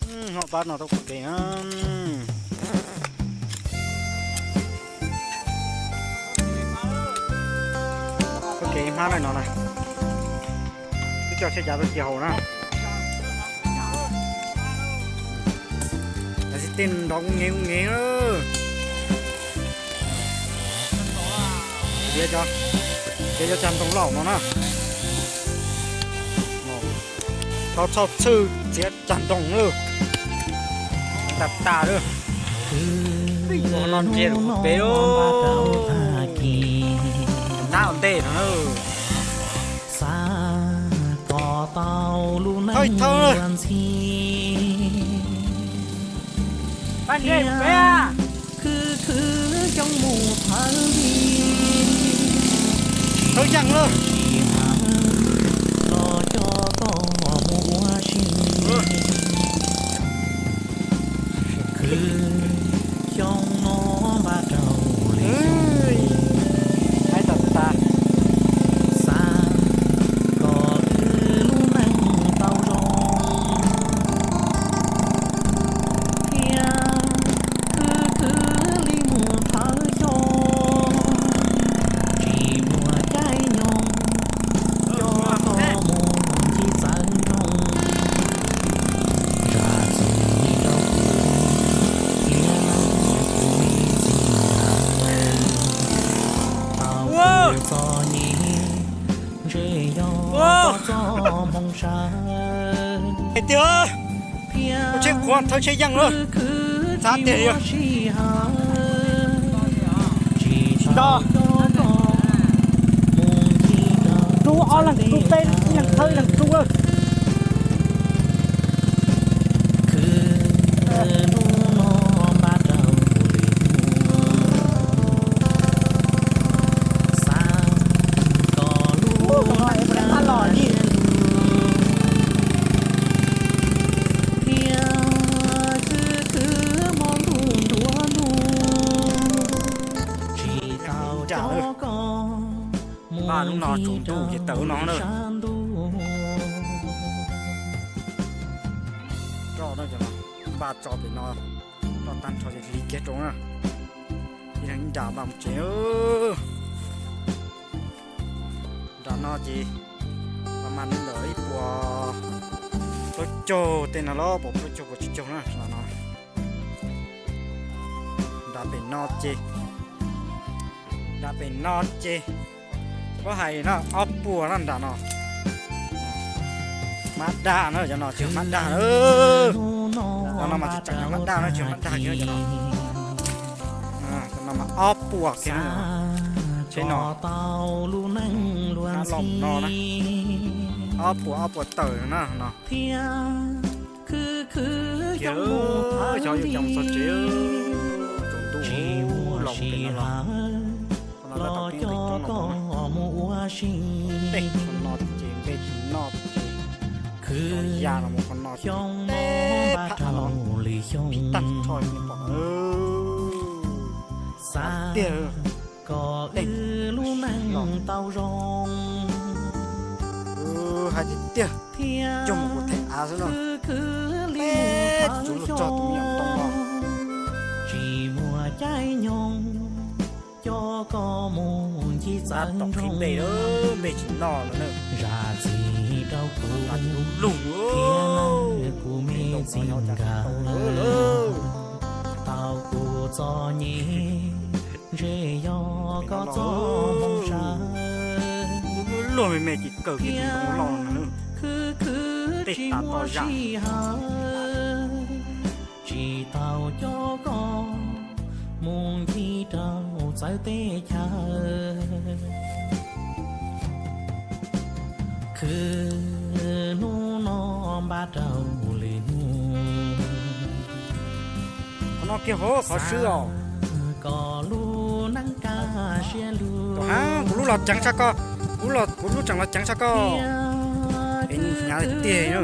Hov pab no tau ua ke na. Ua ke hmab no na. Twb coj tsheb cav tuaj cia haus na. Xib tej nrov ub ngev ub ngev. Txiav cov, txiav cov cag ntoo loj no na. Tau txhoj txhwj txiav cag ntoo lawm. Tas tas lawm. Ua no ntsia lawm pem lawm. Nab ua ntej no na. Thawj thawj. Thawj yeej lawm. Khwv xyoo no npaj rau li xyoo, hais tas tas, xav kom wb lub neej tau zoo, thiab khwv khwv li mus thawj xyoo, tsis muaj caij nyoog, coj koj mus ncig txawv nroog. Zam txim rau kuv, thiab kuv me txiv ntxawm, tau kuv txom nyem, ntshe yog koj txoj hmoo sawv. Hais tiag, ua tsheb qhuav thawj tsheb yeej lawm, xav tiag yog. Tsis nto, rub ob leeg rub peb leeg thawj ib leeg rub lawm. Khwv hnub no npaj rau lwm hnub, xav kom lub neej los thiab khwv khwv hmo ntuj nruab ntuj, tsis tau coj koj mus ncig rau sab ntuj. Npaj tso pem no, toj tag nrho ces hliv kiag rau na. Ib leeg ib nra npaj mus tsev. Nram no ces mas ntawm ib puas plaub caug tej no los puas plaub caug puas tsib caug na no. Nram pem no ces, nram pem no ces, kuv hais no ob puas no nram no. Hmab daj na, cov no tsis yog hmab daj na. Cov no mas tseem hmab daj na, tsis yog hmab daj kiag cov no. Cov no mas ob puas kiag na. Tsheb no, hmab loj mus no na. Ob puas ob puas tawm na no. Kiag xyov yuav coj mus txog tsev, tsaus ntuj los pem no los. Qhov no tab tom pib nqis roob los mus na. Tej qhov no ces npe tsis noj ces, cov ya los mus qhov no ces tej pham no pib tag nrho li pom. Xav tiag, kom wb lub neej tau zoo, hais tiag tiag, coj mus kuv them av xwb no. Peb tsuv luj txog tus me nyuam ntoo no, tsis muaj caij nyoog, coj koj mus ncig txawv nroog. Npe tsis noj los na. Zam txim rau kuv, thiab kuv me txiv nkawd, tau kuv txom nyem, ntshe yog koj txoj hmoo sawv. Luag me me ces kawg kiag tus ntoo loj no na. Tej tas to zam, tsis tau coj koj mus ncig rau txawv teb chaws. Khwv hnub no npaj rau lwm hnub. Qhov no kiag hov qhov swb os. Kom lub neej kaj siab lug. Kuv lub los ceev tshaj koj, kuv lub tseem los ceev tshaj koj. Hnyav tiag, hnyav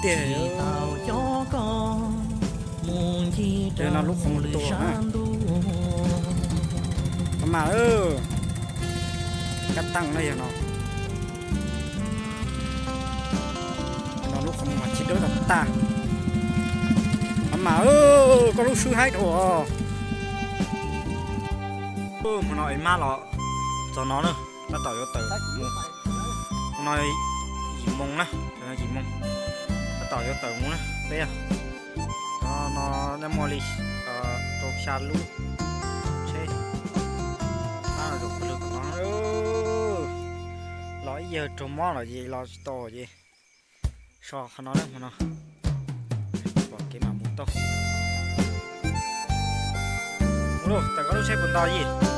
tiag. Mas kab teej no yog no. Mas mas, koj lub swb haib dhau os. Hmo no es mab los txog no na, tab tom yuav tawm mus. Hmo no yim moo na, yim moo, tab tom yuav tawm mus na peb. Cov no nej muaj li rau xya lub tsheb. Mab los zaum pawg lug tom no. Los ib yawg raug mob los ces los tsis tau ces so qhov no na, hmo no pom kev mam mus tau. Mus lauj, tawm koj lub tsheb puas nto yij?